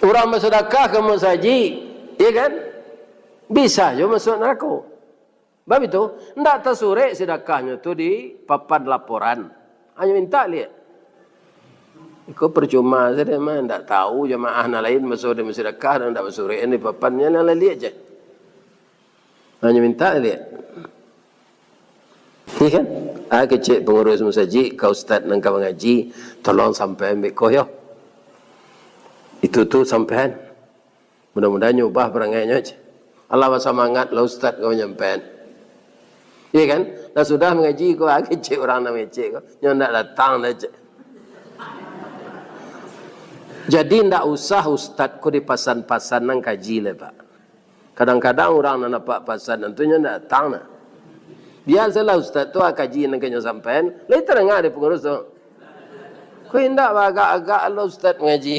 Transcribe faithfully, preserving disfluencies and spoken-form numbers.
Urang basadakah ka masajik, ya kan? Bisa jo masuak narako. Bab itu, ndak tasurek sadakahnyo tu di papan laporan. Hanyo mintak liak. Iko percuma sajo mah, ndak tahu jamaah nan lain maso di sadakah, ndak basurek di papan, nyo nan laliak je. Hanyo mintak liak. Iya kan? Ah, kecek pangurus masajik, ka ustaz nan ka mangaji, tolong sampaian beko yo. Itu tu sampaian. Mudah-mudahan nyo ubah parangainyo, cek. Alah basamangat lah ustaz ko manyampaian. Iya kan? Lah sudah mangaji ko, ah, kecek urang nan mangecek ko. Nyo ndak datang dah, cek. Jadi ndak usah ustaz ko dipasan-pasan nan kaji lai, Pak. Kadang-kadang urang nan dapat pasan nan tu nyo ndak datang nah. Bia salah ustaz tu, ah, kaji nan ka nyo sampaian, lai tadanga dek pangurus tu. Ko indak bagak-agak lo ustaz mangaji.